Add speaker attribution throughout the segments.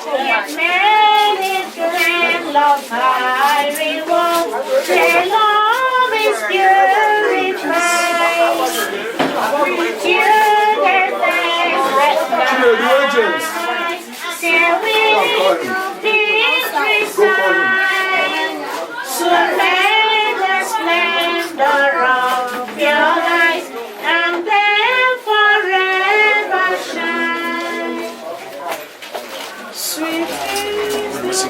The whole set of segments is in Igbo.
Speaker 1: Yet many can love high reward. Their love is purified. To their thanks
Speaker 2: Chinedu James.
Speaker 1: Till we victory sign. Soon may the splendor of your light and then forever shine. Sweet is the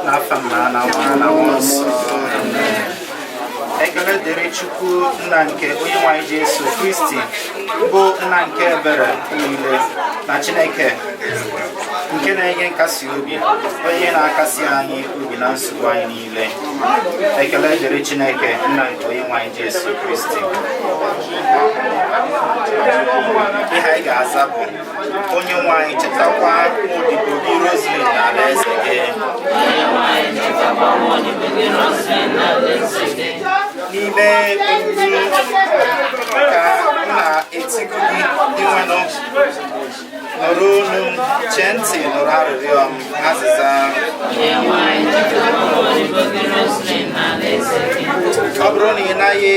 Speaker 3: N'afa Nna na Nwa na Mmụọ Nsọ. Ekele dịrị Chukwu, nna nke onye nwe anyị Jesu Kristi, bụ nna nke ebere niile na Chineke nke na-enye nkasi obi, onye na-akasi anyị obi na nsogbu anyị niile. Ekele dịrị Chineke, nna nke onye nwe anyị Jesu Kristi. Ihe anyị ga-aza bụ: Onye nwe anyị, chetakwa odibo gị Roslyn na alaeze gị. N'ime onyinyo ka m na-etiku gị, Dinwenụ, nụrụ olu m, chee ntị nụrụ arịrịọ m. Azịza. Ọ bụrụ na ị naghị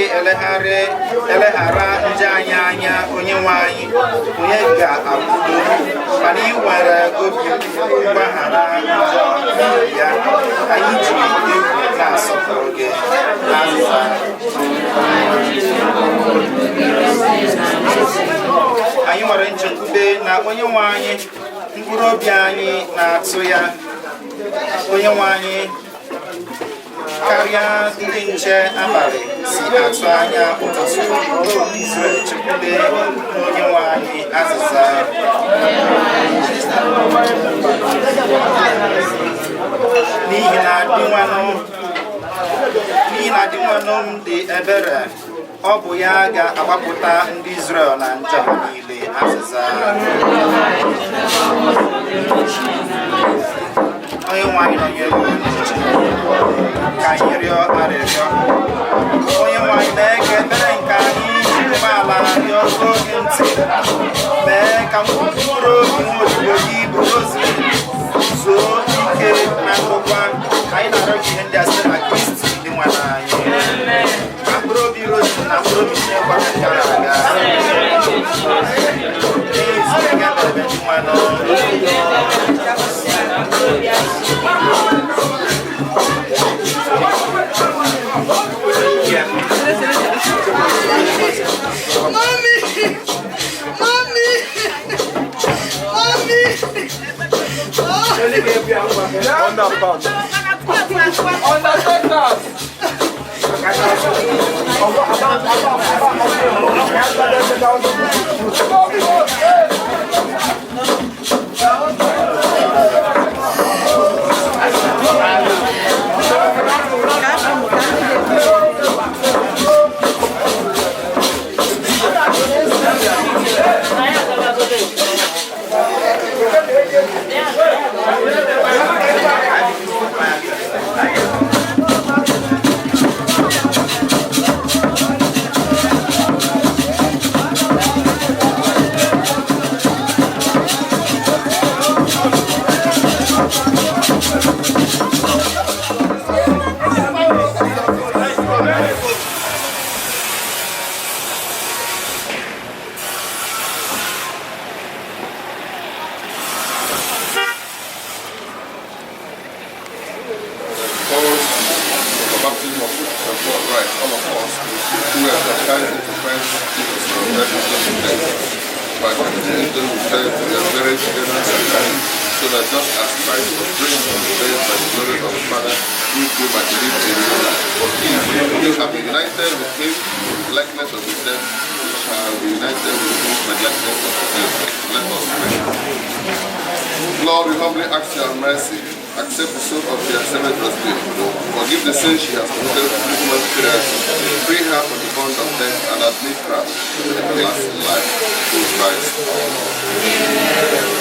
Speaker 3: eleghara njọ anyị anya, onye nwe anyị, onye ga-akwudo? Mana ị nwere obi mgbaghara njọ, n'ihi ya anyị ji egwu na-asọpụrụ gị. Azịza. Anyị nwere nchekwube na onye nwe anyị, mkpụrụ obi anyị na-atụ ya, onye nwe anyị, karịa ndị nche abalị si atụ anya ụtụtụ. Israel, chekwube onye nwe anyị. Azịza. N'ihi na Dinwenụ m dị ebere, ọ bụ ya ga-agbapụta ndị Israel na njọ ha niile. Azịza. Onye nwe anyị nọnyere unu. Ka anyị rịọ arịrịọ. Onye nwe anyị, mee ka ekpere nke anyị ji umeala rịọ ruo gị ntị. Mee ka mkpụrụ obi nwa odibo gị bụ Roslyn zuo ike na ndokwa. Anyị na-arịọ gị ihe ndị a site na Kristi Dinwenụ anyị. Ka mkpụrụ obi Roslyn na mkpụrụ obi Chineke gara aga n'izu ike mere Dinwenụ.
Speaker 4: Mommy! Mommy! Mommy!
Speaker 2: Underpass. Undertakers.
Speaker 5: Calls for baptism of right, all of us who were baptized into Christ Jesus for our righteousness and death. By committing them with death, we are buried together with him, so that just as Christ was raised from the dead by the glory of the Father, we too might live a new life. For if you have been united with him in the likeness of his death, we shall be united with him by the likeness of his resurrection. Let us pray. Lord, we humbly ask your mercy. Accept the soul of your servant Roslyn. Forgive the sins she has committed through human frailty. Free her from the bond of death and admit her to the everlasting life. Through Christ our Lord.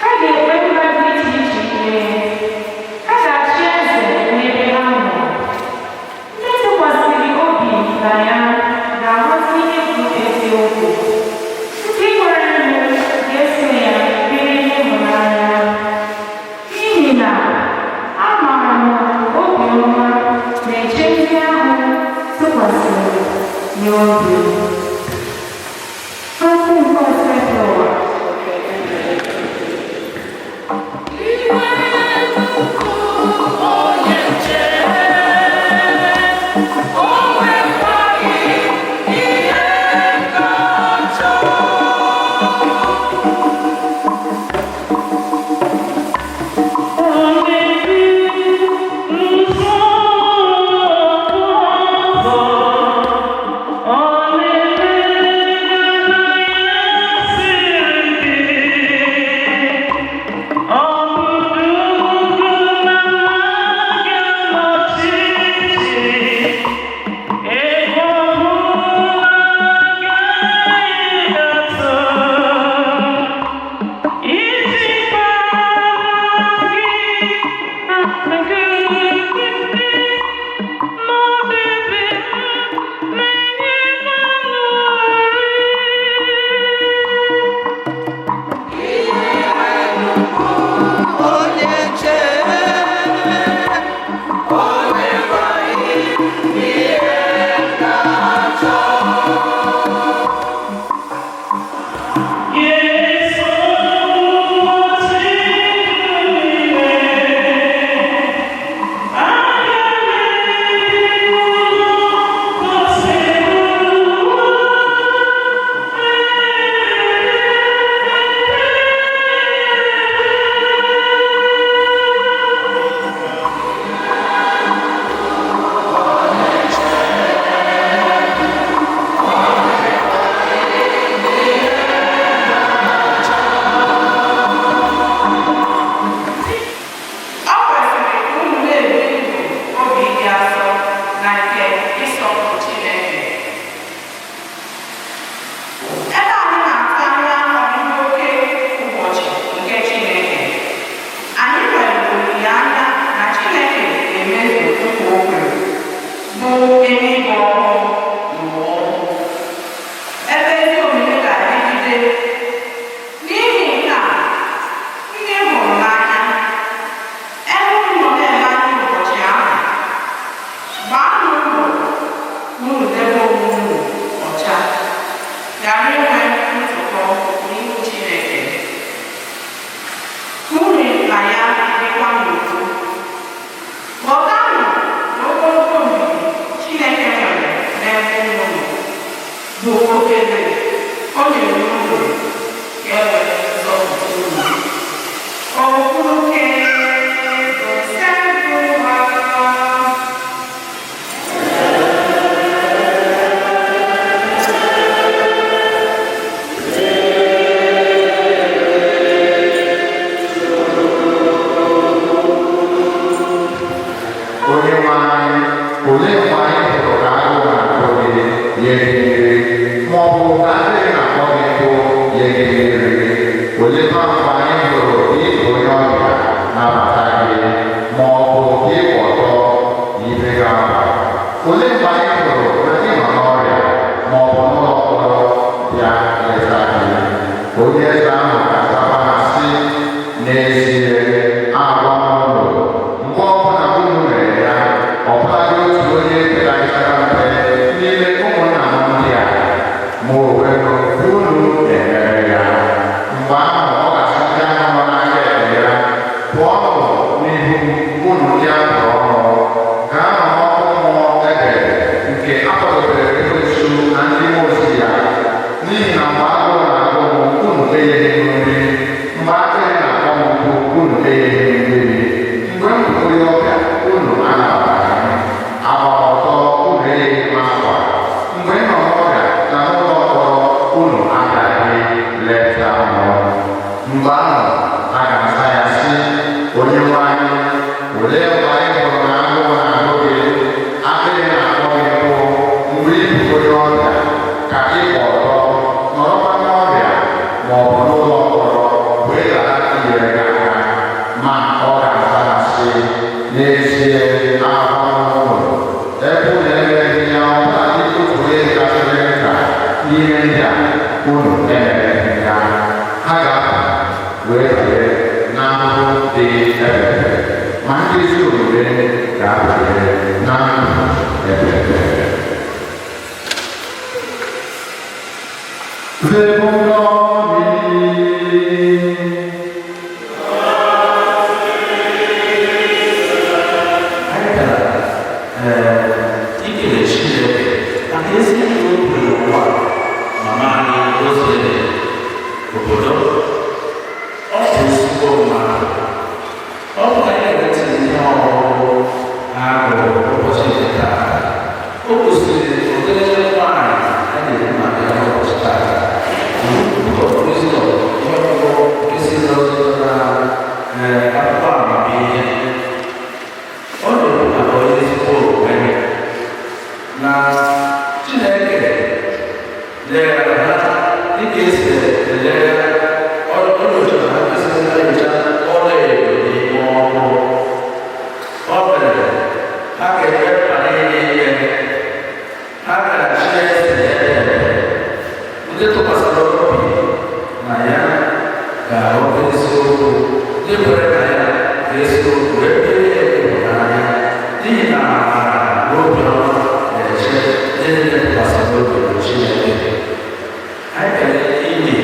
Speaker 1: Ha ga-ekpe mba dị iche iche ikpe.
Speaker 6: tụkwasịrị ya obi. Okwu nke Osebụrụwa.
Speaker 1: Ọ kwesịrị ka unu na-ebi ndụ obi dị asọ na nke ịsọpụrụ Chineke. Ebe anyị na-atụ anya ọdịdị oke ụbọchị nke Chineke, anyị nwere olileanya na Chineke ga-emezu nkwa o kwere, bụ eluigwe ọhụụ na ụwa ọhụụ, ebe ezi omume ga-adịgide. N'ihi nke a, ndị m hụrụ n'anya, ebe unu nọ na-ele anya ụbọchị ahụ, gbaanụ mbọ ka unu debe onwe unu ọcha, ghara inwe ntụpọ n'ihu Chineke. Ka unu na ya dịkwa n'udo. Ghọtanụ na ogologo ndidi Chineke nwere n'ebe unu nọ bụ ohere o nyere unu ka e wee zọpụta unu. Okwuke Osebụrụwa.
Speaker 7: Onye nwe anyị, olee mgbe anyị hụrụ ka agụụ na-agụ gị nye gị nri, ma ọ bụ ka akpịrị na-akpọ gị nkụ nye gị nri? Oleekwa mgbe anyị hụrụ ka ị bụ onye ọbịa nabata gị, ma ọ bụ ka ị gba ọtọ yibe gị akwa? Olee mgbe anyị hụrụ na ị nọ n'ọrịa ma ọ bụ n'ụlọ mkpọrọ bịa leta gị? Onye eze ahụ ga-azakwa ha sị, n'ezie, agwa m unu, mgbe ọbụla unu mere ya, ọbụladị otu onye pekarịchara mpe n'ime ụmụnna m ndị a, mụ onwe m unu na-emere ya. Mgbe ahụ ọ ga-asị ndị ahụ nọ n'aka ekpe ya, pụọnụ n'ihu m, unu ndị a bụrụ ọnụ, gaanụ n'ọkụ mmụọ ebere nke a kwadobere ekwensu na ndị mmụọ ozi ya, n'ihi na mgbe agụụ na-agụ m, unu enyeghị m nri, mgbe akpịrị na-akpọ m nkụ, unu enyeghị m mmiri, mgbe m bụ onye ọbịa, unu anabataghị m, agba m ọtọ, unu enyeghị m akwa, mgbe m nọ n'ọrịa na n'ụlọ mkpọrọ, unu abịaghị leta m. Mgbe ahụ a ga-aza ya sị, Onye nwe anyị, olee mgbe anyị hụrụ na agụụ na-agụ gị, akpịrị na-akpọ gị nkụ, mgbe ị bụ onye ọbịa ka ị gba ọtọ, nọrọkwa n'ọrịa ma ọ bụ n'ụlọ mkpọrọ, wee ghara inyere gị aka? Ma ọ ga-aza ha sị, n'ezie, agwa m unu, ebe unu emeghị ya ọbụladị otu onye dịkarịsịrị nta n'ime ndị a, unu emereghị ya. Ha ga-apụ wee banye n'ahụhụ dị ebebe, ma ndị ezi omume ga-abanye na ndụ ebebe. Secum Domini.
Speaker 8: Anyị bịara ikele Chineke maka ezi ndụ o kwere ụwa mama anyị oziere obodo. Ọ bụ ezigbo mmadụ. Ọ bụ anyị na-eti ihe ọgụgụ ha gụrụ ụbọchị nke taa. O gosiri ụdịrị nwaanyị a na-ekwu maka ya n'ụbọchị taa. Book of Wisdom, ihe ọgụgụ nke si n'ozi na akwụkwọ amamihe. Ọ na-ekwu maka onye ezigbo omume na Chineke legara ha dịka esi elegara ọ nyochara ha esi na-enyocha ọlaedo n'ime ọkụ. Ọ mere ha ga-ekpe mkpa niile ime ha gara Chineke na-eme ndị tụkwasịrị obi na ya ga-aghọta eziokwu, ndị kwere na ya ga-eziokwu wee merie ịhụnanya, n'ihi na amara na obiọma na-eche ndị niile tụkwasịrị obi na Chineke. Anyị bịara ili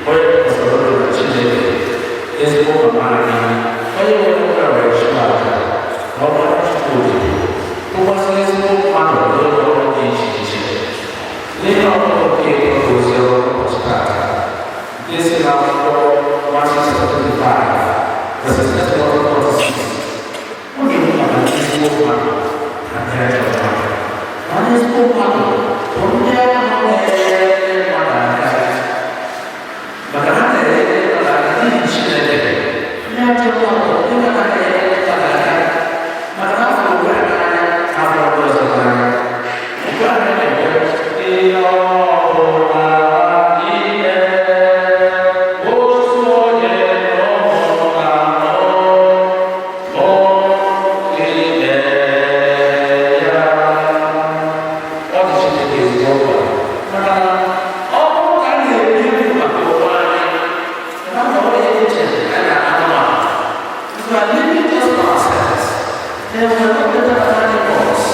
Speaker 8: onye tụkwasịrị obi na Chineke, ezigbo mama anyị, onye nwere ụka wee chụọ aja na ọbara Chukwu okike, tụkwasịrị ezigbo mmadụ n'ụlọ ọrụ dị iche iche. N'ihe ọgụgụ nke ozi ọma ụbọchị taa, nke si n'akwụkwọ Matthew chapter 25, verses 31 to 46, ọ ga-ekwu maka ezigbo mmadụ na ndị ajọ mmadụ. Na ndị ezigbo mmadụ bụ ndị ahụ na-enyere ndị mmadụ aka, maka ha na-enyere ndị mmadụ aka n'ihi Chineke. Ndị ajọ mmadụ bụ ndị na-enyere ndị mmadụ aka, maka na afọ onwe ha n'anya, afọ ndị ọzọ n'anya. Nke a na-ekwe ihe ọbụla ime otu onye n'ụmụnna ime ya. Ọ dị Chineke ezigbo mkpa, maka na ọ bụrụ ka a na-ebi ndụ maka onwe anyị, na ọ bụrụ ihe iche anyị na anụmanụ. If we are living just for ourselves, then we are not better than animals.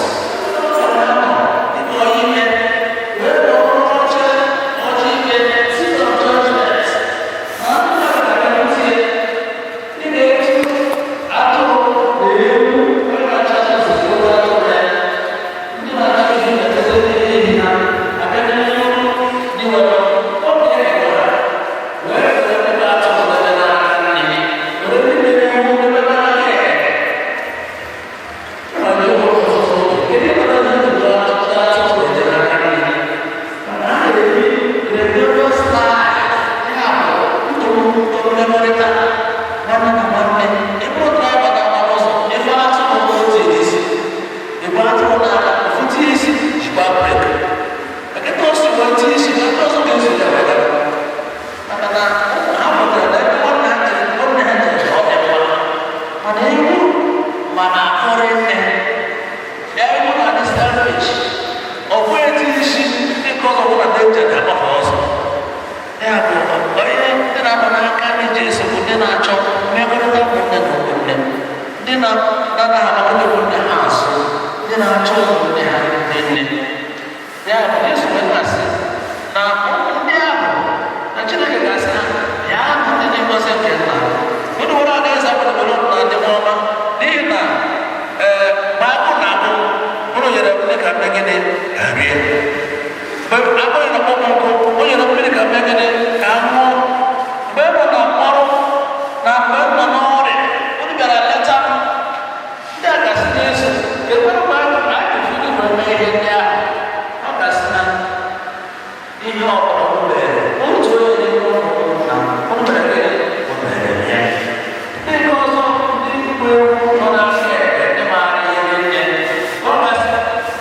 Speaker 8: Mana akọrọ nne ya ewu na adị selfish, ọ bụ eti isi ndị nke ọzọ bụ na danger ga-agbafe ọsọ. Ya bụ onye ndị na-anọ n'aka ndị Jesu bụ ndị na-achọ mmekọrịta ụmụnne na ụmụnne, ndị na-anaghị amakọta ụmụnne ha azụ, ndị na-achọ ụmụnne ha ndị nne. Ya bụ Jesu wee na-asị na ndị ahụ na Chineke ga-asị ha ya bụ ndị na-egosi nke nna unu were alaeze akwadebere unu na ndị ọma, n'ihi na ee mgbe agụụ na-agụ unu nyere m nri ka m mee gịnị? Ka m rie. Mgbe agụụ na-akpọ m nkụ, o nyere m mmiri ka m mee gịnị? Ka m ṅụọ. Mgbe m nọ na mkpọrọ na mgbe m nọ n'ọrịa, unu bịara leta m. Ndị a gasị n'ezu ekwere mgbe anyị ga-efu wee mee ihe ndị ahụ. Ọ gasị na ihe ọbụla o mere otu onye n'ime ụmụ na o mere gịnị? O mere ya. Ndị nke ọzọ, ndị igwe ewu nọ n'aka ekpe, ndị maara ihe nne, ọ gasị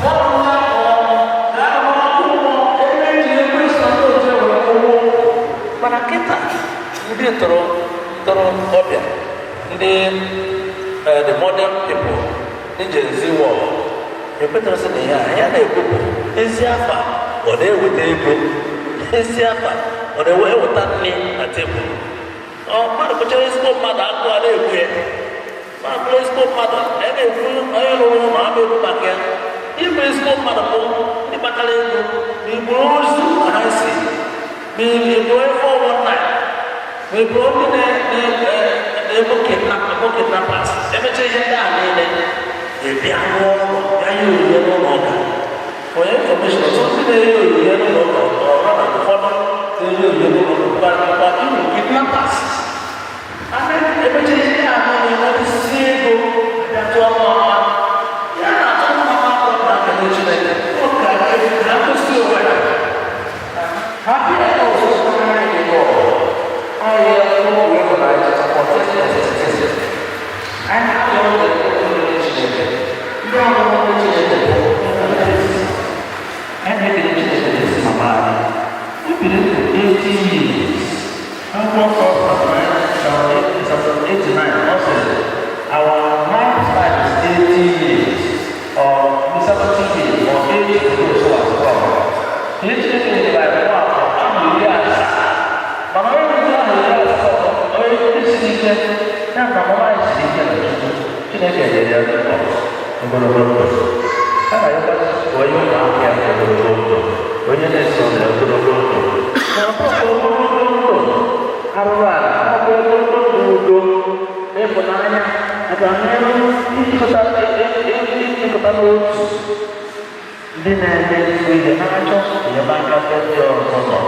Speaker 8: ọrụ ha ọnụ gaa n'ọkụ mmụọ ebe eji ekwensu na ndị otu ewere ụgbọ. Mana kịta ndị tọrọ tọrọ ọbịa, ndị the modern people, ndị Gen Z world, ekwetara na ihe a ya na-ekwu bụ ezi afa. Ọ na-eweta ego, ezi afa ọ na-eweta nri na tebụl. Ọ mmadụ bụchara ezigbo mmadụ, agụụ a na-egbu ya. Mmadụ bụrụ ezigbo mmadụ, a na-ekwu onye rụrụ ụlọ ama ekwu maka ya. Ịbụ ezigbo mmadụ bụ ndị kpatara ego na igburu ozu na ha si. Ma ị bụ onye 419, ma ị bụ ndị na-ebo kidnappers, emecha ihe ndị a niile, ị bịa rụọ ụlọ, bịa nye onyinye n'ụlọ ụka. For your information, ọtụtụ ndị na-enye onyinye n'ụlọ ụka, ọrụ na ụfọdụ na-enye onyinye n'ụlọ ụka bụkwa ịbụ kidnappers. Emecha ihe ndị a niile, nwetasi ego, bịa tụọ mma ya na-atụ mma akwụkwọ na akele Chineke ọ ka ha gosi onwe ha. Happy also the Lord. I am recognize for. And how the Chineke. Ndị ọrụ Chineke bụ anyị na-ekele Chineke n'isi mama anyị. O biri ndụ 80 years. Akwụkwọ nsọ chapter 89, ọ sịrị, "Our lifetime is 80 years or 70 years or 80 to those who are strong." Ihe Chineke nyere anyị nwa ahụ 70. Mana onye ndị ahụ 70, onye ndị siri ike ya na mama anyị siri ike na Chukwu, Chineke nyere ya ndụ ogologo ndụ. A na-ayọkwa onye ụmụaka ya ogologo ndụ, onye na-eso ya ogologo ndụ. Mana ọ bụ ogologo ndụ arụrụ ala, ọ bụ ogologo ndụ udo, ịhụnanya, agamnihu, ịchịkọta n'otu, ndị na-eme ezigbo ihe, na-achọ enyemaka ndị ọzọ nọ.